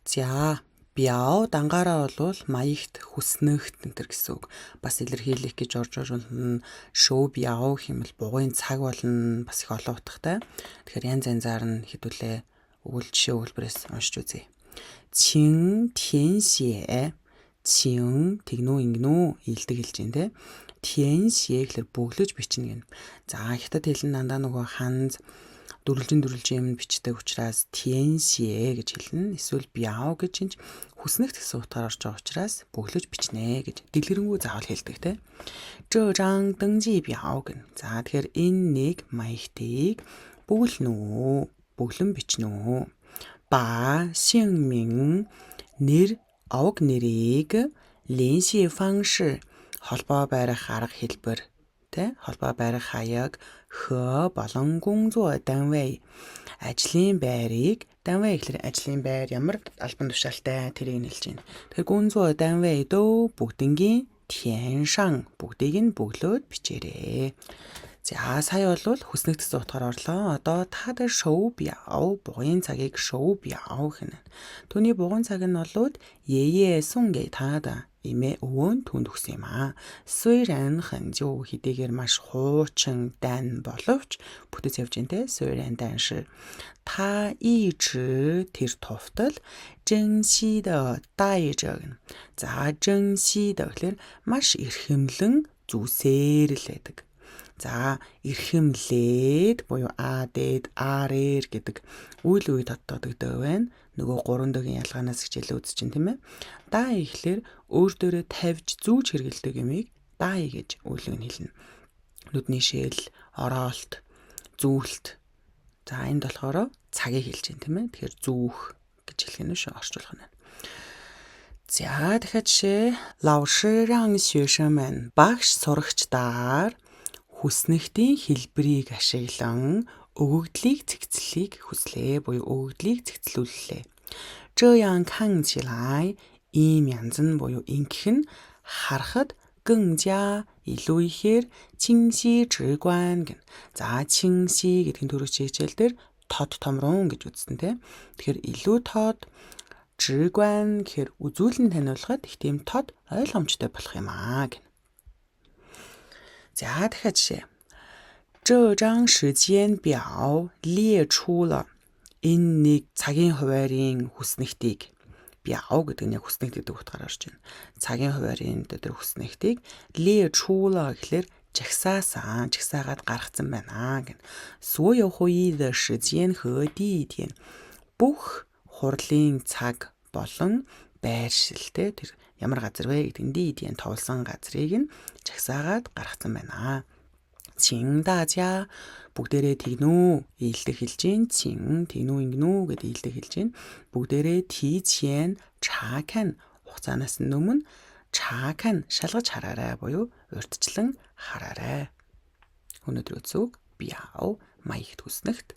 За, 表 дангаараа болвол маягт, хүснэгт энэ төр гэсэн үг. Бас илэрхийлэх гэж орж ирнэ. 手表 гэх юм бол бугуйн цаг болно. Бас их олон утгатай. Тэгэхээр янз янзаар нь хэдүүлээ өгвөл жишээ өгүүлбэрээс уншиж үзье. 请填写 请 тэгнүү ингэнүү ийдэг хэлж байна те. 填写 гэхэлэр бөглөж бичнэ гэнэ. За, хятад хэл нь дандаа нөгөө ханз дөрвөлжин дөрвөлжин юм бичдэг учраас 填写 гэж хэлнэ. Эсвэл 表 гэж чинь хүснэгт гэсэн утгаар орж байгаа учраас бөглөж бичнэ гэж дэлгэрэнгүй заавал хэлдэг те. 这张登记表 гэнэ. За, тэгэхээр энэ нэг маягтыг бөглөнө үү? Бөглөн бичнэ үү? 把姓名 нэр овог нэрийг 联系方式 холбоо барих арга хэлбэр тэ холбоо барих хаяг 和 болон 工作单位 ажлын байрыг 单位 гэхэлэр ажлын байр ямар албан тушаалтай тэрийг нь хэлж байна. Тэгэхээр 工作单位 дөө бүгднгийн 填上 бүгдийг нь бөглөөд бичээрэй. За, сая бол хүснэгт гэсэн утгаар орлоо. Одоо 他的手表 бугуйн цагийг 手表 гэнэ. Түүний бугуйн цаг нь болоод 爷爷送给他的 эмээ өвөө нь түүнд өгсөн юм аа. 虽然很旧 хэдийгээр маш хуучин дан боловч бүтэц явж байна те. 虽然但是他一直 тэр туфтал 珍惜地戴著гэнэ. За, 珍惜地 гэхлээр маш эрхэмлэн зүүсээр л байдаг. За, эрхэмлээд буюу а д ар р гэдэг үйл үе тодтогддог байна. Нөгөө гурван дөгийн ялгаанаас хичээлээ үзэж чинь тийм ээ. 戴 гэхлээр өөр дээрээ тавьж зүүж хэрэглэдэг юмыг 戴 гэж үйл үг нь хэлнэ. Нүдний шил, ороолт, зүүлт. За, энд болохоор цагийг хэлж байна тийм ээ. Тэгэхээр зүүх гэж хэлэх нь шүү орчуулах нь. За, дахиад жишээ. 老师让学生们 багш сурагчдаар хүснэгтийн хэлбэрийг ашиглан өгөгдлийг цэгцлэхийг хүслээ буюу өгөгдлийг цэгцлүүллээ. 这样看起来 ийм янз нь буюу ингэх нь харахад 更加 илүү ихээр 清晰直观 гэнэ. За, 清晰 гэдэг нь түрүүчийн хичээл дээр тод томрун гэж үзсэн тийм. Тэгэхээр илүү тод 直观 гэхээр үзүүлэн таниулахад их тийм тод ойлгомжтой болох юм аа гэнэ. За, дахиад жишээ. 这张时间表列出了 энэ нэг цагийн хуваарийн хүснэгтийг 表 гэдэг нь яг хүснэгт гэдэг утгаар орж байна. Цагийн хуваарийн тэр хүснэгтийг 列出了 гэхлээр жагсаасан, жагсаагаад гаргацсан байна гэнэ. 所有会议的时间和地点 бүх хурлын цаг болон байршил те тэр ямар газар вэ гэдэг нь 地点 товлсон газрыг нь жагсаагаад гаргацсан байна. 请大家 бүгдээрээ тэгнүү ийдэг хэлж гин 请 тэгнүү ингэнүү гэдээ ийдэг хэлж гин бүгдээрээ 提前查看 хугацаанаас өмнө 查看 шалгаж хараарай буюу урьдчилан хараарай. Өнөөдөр үзсэн үг 表 маягт хүснэгт.